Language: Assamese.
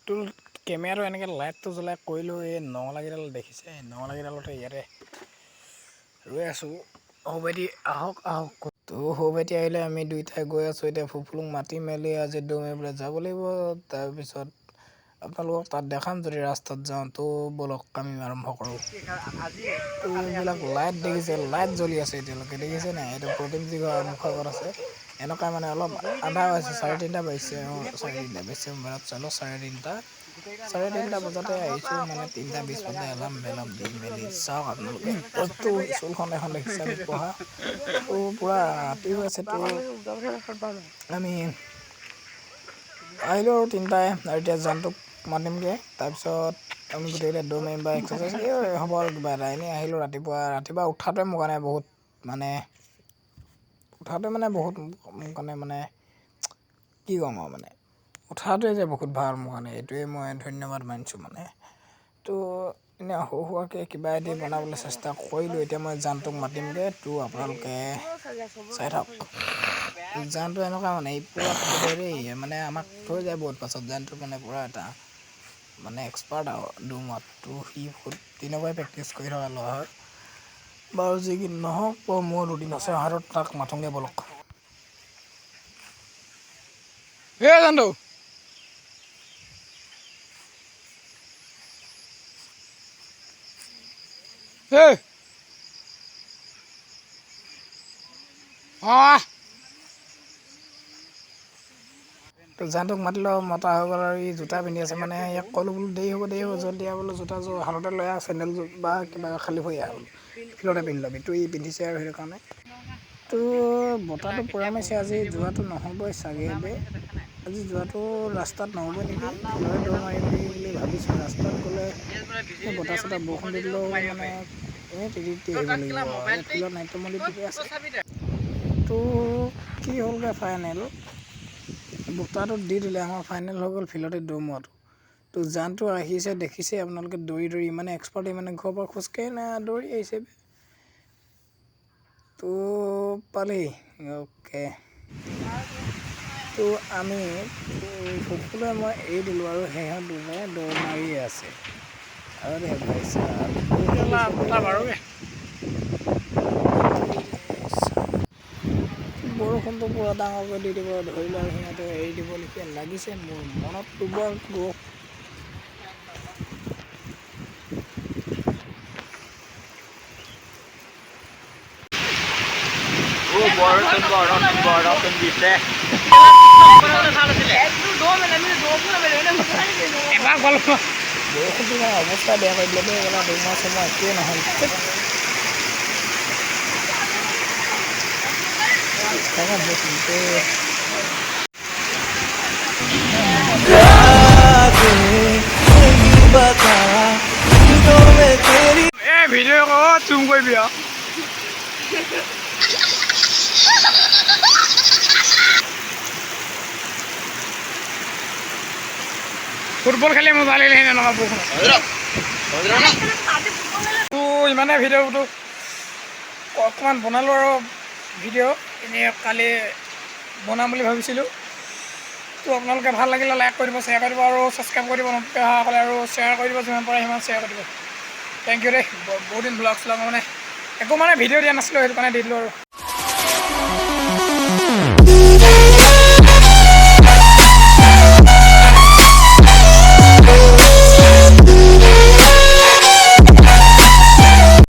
তো কেমেৰাটো এনেকৈ লাইটটো জ্বলাই কৰিলোঁ। এই নঙলাকেইডাল দেখিছে, এই নঙলাকেইডালতে ইয়াতে ৰৈ আছোঁ। সৌ ভাইটি আহক আহক। তো সৌ ভাইটি আহিলে, আমি দুইটাই গৈ আছোঁ। এতিয়া ফুফুলুক মাতি মেলি আজি দৌৰ মাৰিবলৈ যাব লাগিব। তাৰপিছত আপোনালোকক তাত দেখাম যদি ৰাস্তাত যাওঁ। তো ব'লক, আমি আৰম্ভ কৰোঁ। তো এইবিলাক লাইট দেখিছে, লাইট জ্বলি আছে এতিয়ালৈকে, দেখিছে নাই? এইটো প্ৰতিম ঘৰৰ মুখৰ আগত আছে। এনেকুৱা মানে অলপ আধা হৈছে, 3:30 বাজিছে। অঁ, 3:30 বাজিছে, মোবাইলত চালোঁ 3:30। 3:30 বজাতে আহিছোঁ, মানে 3:20 বজাতে এলাৰ্ম বেলাৰ্ম দি মেলি। চাওক আপোনালোকে, তো স্কুলখন এখন দেখিছে আমি পঢ়া। তো পূৰা ৰাতি হৈ আছে। তো আমি আহিলোঁ আৰু তিনিটাই, আৰু এতিয়া জানটোক মাতিমগৈ। তাৰপিছত আমি গোটেইকেইটা দৌৰ মাৰিম বা এক্সাৰচাইজ হ'ব আৰু কিবা এটা। এনেই আহিলোঁ ৰাতিপুৱা ৰাতিপুৱা। উঠাটোৱে মোৰ কাৰণে বহুত, মানে উঠাটোৱে মানে বহুত মোৰ কাৰণে, মানে কি ক'ম আৰু, মানে উঠাটোৱে যে বহুত ভাল মোৰ কাৰণে, এইটোৱে মই ধন্যবাদ মানিছোঁ। মানে তো এনেই সৰু সুৰাকৈ কিবা এটি বনাবলৈ চেষ্টা কৰিলোঁ। এতিয়া মই জানটোক মাতিমগৈ, তো আপোনালোকে চাই থাকক। জানটো এনেকুৱা, মানে ই পূৰা দেই, মানে আমাক থৈ যায় বহুত পাছত। জানটো মানে পূৰা এটা মানে এক্সপাৰ্ট আৰু দৌৰ মৰাত। তো সি বহুত দিনৰ পৰাই প্ৰেক্টিছ কৰি থকা ল'ৰা হয়। বাৰু যি কি নহওক, মোৰ দুদিন আছে হাতত, তাক মাতোঁগৈ ব'লক। হে জানটো, হে অঁ। তো জানটোক মাতিলোঁ, মতা হৈ গ'ল আৰু ই জোতা পিন্ধি আছে। মানে ইয়াক ক'লোঁ বোলো দেৰি হ'ব, দেৰি হ'ব, জল্দি আহ বোলো, জোতাযোৰ হাততে লৈ আহ, চেণ্ডেলযোৰ বা কিবা খালী ভৰি আহ বোলো, ফিল্ডতে পিন্ধি ল'বি। তো ই পিন্ধিছে আৰু সেইটো কাৰণে। তো বতাহটো পূৰা মাৰিছে, আজি যোৱাটো নহ'বই চাগে বে। আজি যোৱাটো ৰাস্তাত নহ'ব নেকি, ফিল্ডতে দৌৰ মাৰিম নেকি বুলি ভাবিছোঁ। ৰাস্তাত গ'লে এই বতাহ চতাহ বৰষুণ দি দিলেও মানে এনেই তিতি তিতি আহিব লাগিব। ফিল্ডত নাট্য মন্দিৰ ঠিকে আছে। তো কি হ'লগৈ, ফাইনেল বতাহটো দি দিলে, আমাৰ ফাইনেল হৈ গ'ল ফিল্ডতে দৌৰ মৰাটো। তো জানটো আহিছে, দেখিছে আপোনালোকে, দৌৰি দৌৰি, ইমানে এক্সপাৰ্ট, মানে ঘৰৰ পৰা খোজকাঢ়ি না দৌৰি আহিছে। তো পালেহি, অ'কে। তো আমি ফুফুলে মই এৰি দিলোঁ আৰু সিহঁত দুটাই দৌৰ মাৰিয়ে আছে। আৰে ভাই চাহাব, বৰষুণটো পূৰা ডাঙৰকৈ দি দিব ধৰিলে আৰু সিহঁতে এৰি দিব লেখীয়া লাগিছে মোৰ মনত। দুবাৰ বৰষুণ বৰষুণ বৰষুণ দিছে। এবাৰ গ'ল, বৰষুণটো মানে অৱস্থা বেয়া কৰি দিলে দেই। এইবিলাক দৌৰ চমোৱা একোৱেই নহ'ল। এই ভিডিঅ' ক'ত জুম কৰিবি আৰু। ফুটবল খেলি মজা লাগিলে এনেকুৱা বৰষুণত। তো ইমানে ভিডিঅ'টো অকণমান বনালোঁ আৰু ভিডিঅ' এনেই কালি বনাম বুলি ভাবিছিলোঁ। তো আপোনালোকে ভাল লাগিলে লাইক কৰি দিব, শ্বেয়াৰ কৰি দিব আৰু ছাবস্ক্ৰাইব কৰি দিব নতুনকৈ অহাসকলে, আৰু শ্বেয়াৰ কৰি দিব, যিমান পাৰে সিমান শ্বেয়াৰ কৰি দিব। Thank U দেই। বহুত দিন ব্লগ শ্লগ মানে একো মানে ভিডিঅ' দিয়া নাছিলোঁ, সেইটো কাৰণে দি দিলোঁ আৰু।